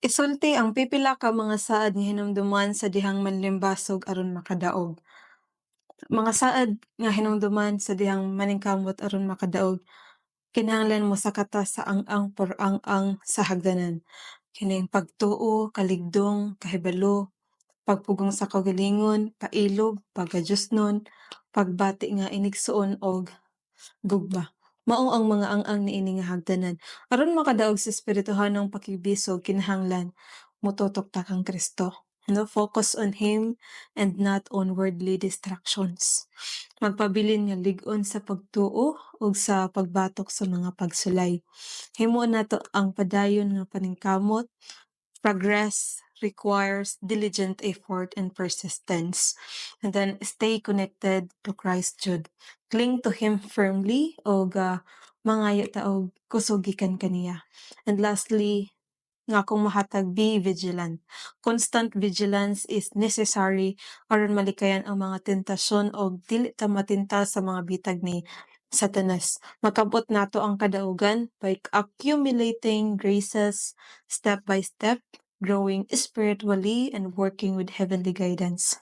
Isulti ang pipila ka mga saad nga hinumduman sa dihang manlimbasog aron makadaog. Mga saad nga hinumduman sa dihang maningkamot aron makadaog, kinahanglan mosaka ta sa ang-ang por ang-ang sa hagdanan. Kining pagtuo, kaligdong, kahibalo, pagpugong sa kaugalingon, pailob, pagka-Diyosnon, pagbati nga inigsuon og gugma. Mao ang mga ang-ang niini nga hagdanan. Aron makadaog sa espirituhanong pakigbisog, kinahanglan motutok ta kang Kristo. No, focus on Him and not on worldly distractions. Magpabilin nga lig-on sa pagtuo ug sa pagbatok sa mga pagsulay. Himuon nato ang padayon nga paningkamot. Progress requires diligent effort and persistence. And then stay connected to Christ jud. Cling to Him firmly og mangayo ta og kusog gikan kaniya. And lastly, nga akong mahatag, be vigilant. Constant vigilance is necessary aron malikayan ang mga tentasyon og dili ta matinta sa mga bitag ni Satanas. Makab-ot nato ang kadaugan by accumulating graces step by step, growing spiritually and working with heavenly guidance.